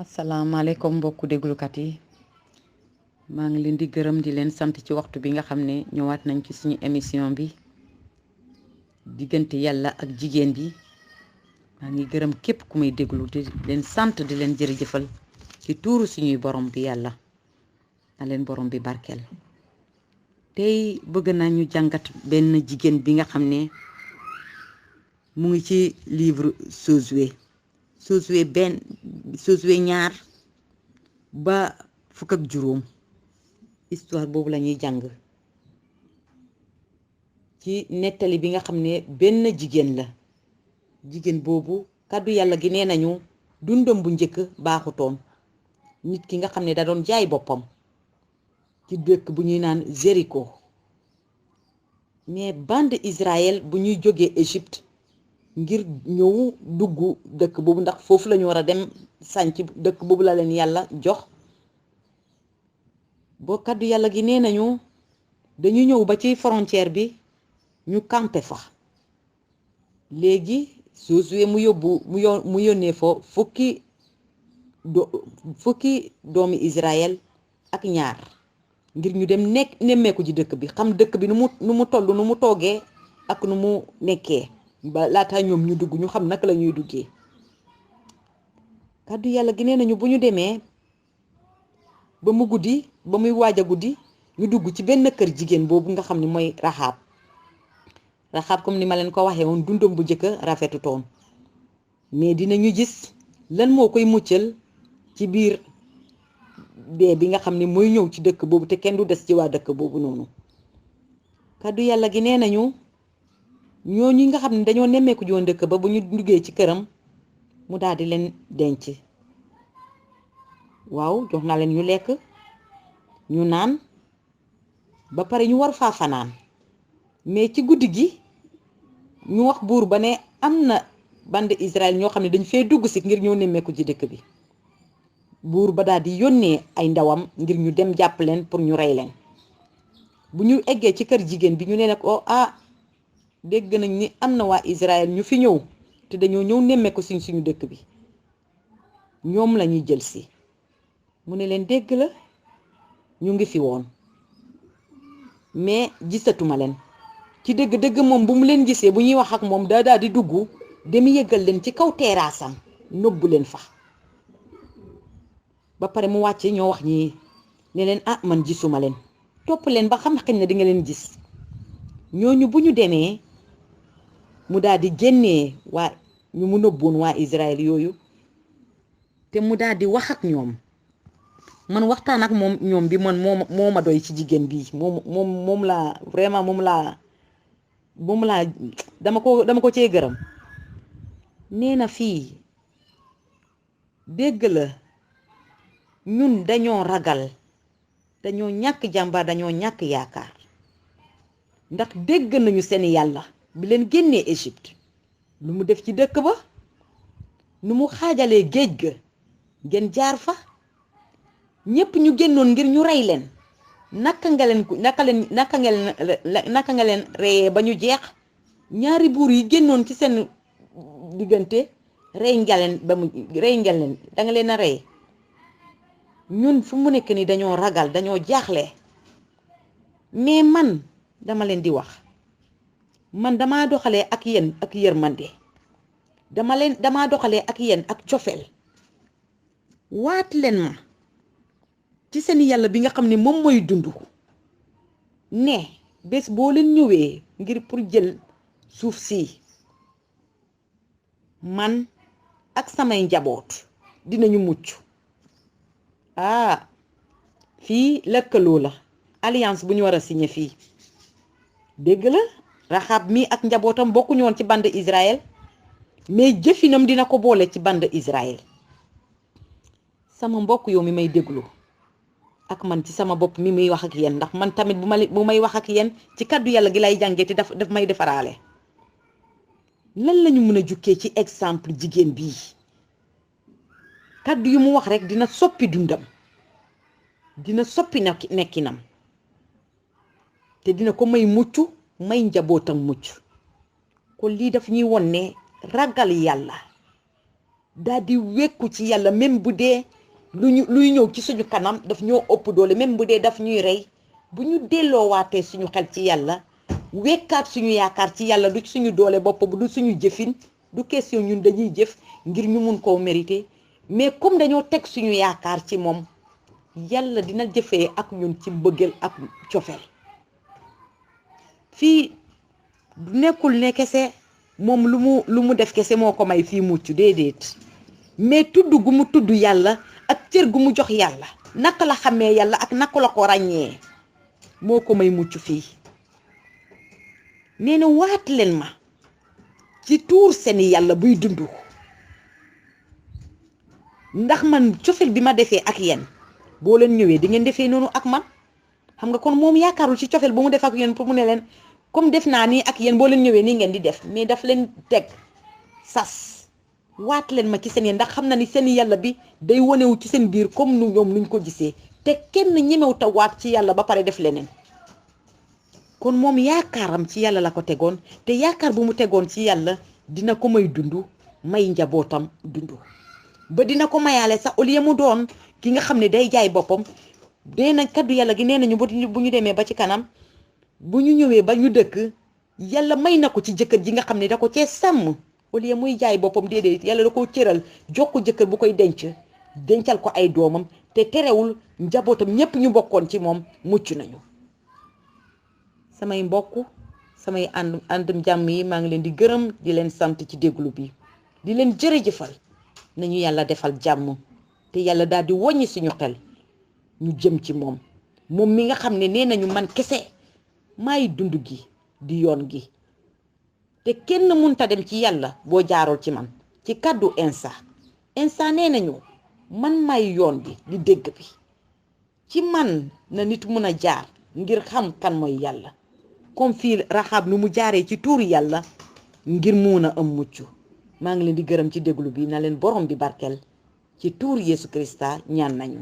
asalaamaaleykum mbokku déglukat yi maa ngi leen di gërëm di leen sant ci waxtu bi nga xam ne ñëwaat nañ ci suñu émission bi diggante yàlla ak jigéen bi maa ngi gërëm képp ku may déglu di leen sant di leen jërëjëfal ci tuuru suñuy borom bi yàlla na leen borom bi barkeel tey bëgg naa ñu jàngat benn jigéen bi nga xam ne mu ngi ci livre Josué ñaar ba fukk ak juróom histoire boobu la ñuy jàng ci nettali bi nga xam ne benn jigéen la jigéen boobu kàddu yàlla gi nee nañu dundam bu njëkk baaxutoon nit ki nga xam ne da doon jaay boppam ci dëkk bu ñuy naan Jéricho mais bande Israël bu ñuy jógee Égypte ngir ñëw dugg dëkk boobu ndax foofu la ñu war a dem sànc dëkk boobu la leen yàlla jox boo kàddu yàlla gi nee nañu dañu ñëw ba ci frontière bi ñu campé fa léegi Josué mu yónnee fa fukki doomi Israël ak ñaar ngir ñu dem nemmeeku ji dëkk bi xam dëkk bi nu mu toll nu mu toogee ak nu mu nekkee ba laata ñoom ñu dugg ñu xam naka la ñuy duggee kàddu yàlla gi nee nañu bu ñu demee ba mu guddi ba muy waaj a guddi ñu dugg ci benn kër jigéen boobu nga xam ne mooy Raxaab comme ni ma leen ko waxee woon dundam bu njëkk rafetutoon mais dinañu gis lan moo koy muccal ci biir dee bi nga xam ne mooy ñëw ci dëkk boobu te kenn du des ci waa dëkk boobu noonu kàddu yàlla gi nee nañu ñooñu nga xam ne dañoo nemmeeku joon dëkk ba bu ñu duggee ci këram mu daal di leen denc waaw jox na leen ñu lekk ñu naan ba pare ñu war faa fanaan mais ci guddi gi ñu wax buur ba ne am na bande Israël ñoo xam ne dañ fee dugg si ngir ñoo nemmeeku ci dëkk bi buur ba daal di yónnee ay ndawam ngir ñu dem jàpp leen pour ñu rey leen bu ñu eggee ci kër jigéen bi ñu ne nag dégg nañ ni am na waa Israël ñu fi ñëw te dañoo ñëw nemmeeku suñu dëkk bi ñoom la ñuy jël si mu ne leen dégg la ñu ngi fi woon mais gisatuma leen ci dëgg-dëgg moom bu mu leen gisee bu ñuy wax ak moom daal di dugg dem yëgal leen ci kaw terrassam nëbbu leen fa ba pare mu wàcce ñoo wax ñi ne leen man gisuma leen topp leen ba xam xëy na di nga leen gis ñooñu bu ñu demee mu daal di génnee waa ñu mu nëbboon waa Israël yooyu te mu daal di wax ak ñoom man waxtaan ak ñoom bi man moo ma doy ci jigéen bii moom laa vraiment moom laa dama ko cee gërëm nee na fii dégg la ñun dañoo ragal dañoo ñàkk jàmbaar dañoo ñàkk yaakaar ndax dégg nañu seen yàlla bi leen génnee Égypte lu mu def ci dëkk ba nu mu xaajalee géej ga ngeen jaar fa ñépp ñu génnoon ngir ñu rey leen naka nga leen reyee ba ñu jeex ñaari buur yi génnoon ci seen diggante rey nga leen danga leen a rey ñun fu mu nekk ni dañoo ragal dañoo jaaxle mais man dama leen di wax man damaa doxalee ak yéen ak yërmande damaa doxalee ak yéen ak cofeel waat leen ma ci seen yàlla bi nga xam ne moom mooy dund ne bés boo leen ñëwee ngir pour jël suuf si man ak samay njaboot dinañu mucc fii lëkkaloo la alliance bu ñu war a signé fii dégg la Raxaab mi ak njabootam bokkuñu woon ci bande Israël mais jëfinam dina ko boole ci bande Israël sama mbokk yow mi may déglu ak man ci sama bopp mi muy wax ak yéen ndax man tamit bu may wax ak yéen ci kàddu yàlla gi lay jàngee te daf may defaraale lan lañu mën a jukkee ci exemple jigéen bii kàddu yu mu wax rek dina soppi dundam dina soppi nekkinam te dina ko may mucc may njabootam mucc kon lii daf ñuy won ne ragal yàlla daal di wekku ci yàlla même bu dee luy ñëw ci suñu kanam daf ñoo ëpp doole même bu dee daf ñuy rey bu ñu delloowaatee suñu xel ci yàlla wekkaat suñu yaakaar ci yàlla du suñu doole bopp bu du suñu jëfin du question ñun dañuy jëf ngir ñu mun koo mérité mais comme dañoo teg suñu yaakaar ci moom yàlla dina jëfee ak ñun ci mbëggeel ak cofeel fii nekkul ne kese moom lu mu def kese moo ko may fii mucc déedéet mais tudd gu mu tudd yàlla ak cër gu mu jox yàlla naka la xamee yàlla ak naka la ko ràññee moo ko may mucc fii nee na waat leen ma ci tuur seeni yàlla buy dund ndax man cofeel bi ma defee ak yéen boo leen ñëwee di ngeen defee noonu ak man xam nga kon moom yaakaarul ci cofeel bu mu def ak yéen pour mu ne leen comme def naa nii ak yéen boo leen ñëwee nii ngeen di def mais daf leen teg sas waat leen ma ci seen yéen ndax xam na ni seen yàlla bi day wonewu ci seen biir comme nu ñoom nuñ ko gisee te kenn ñemew ta waat ci yàlla ba pare def leneen kon moom yaakaaram ci yàlla la ko tegoon te yaakaar bu mu tegoon ci yàlla dina ko may dund may njabootam dund ba dina ko mayaale sax au lieu mu doon ki nga xam ne day jaay boppam dee na kaddu yàlla gi nee nañu bu ñu demee ba ci kanam bu ñu ñëwee ba ñu dëkk yàlla may na ko ci jëkkër ji nga xam ne da ko cee sàmm au lieu muy jaay boppam déedéet yàlla da koo cëral jox ko jëkkër bu koy dencal ko ay doomam te terewul njabootam ñépp ñu bokkoon ci moom mucc nañu samay mbokk samay àndum jàmm yi maa ngi leen di gërëm di leen sant ci déglu bi di leen jërëjëfal nañu yàlla defal jàmm te yàlla daal di woññi suñu xel ñu jëm ci moom mi nga xam ne nee nañu man kese maay dund gi di yoon gi te kenn munta dem ci yàlla boo jaarul ci man ci kàddu Insa nee nañu man maay yoon bi di dégg bi ci man na nit mun a jaar ngir xam kan mooy yàlla comme fii Rahab nu mu jaaree ci tuuru yàlla ngir mun a am mucc maa ngi leen di gërëm ci déglu bi na leen borom bi barkel ci tuur Yesu Krista ñaan nañu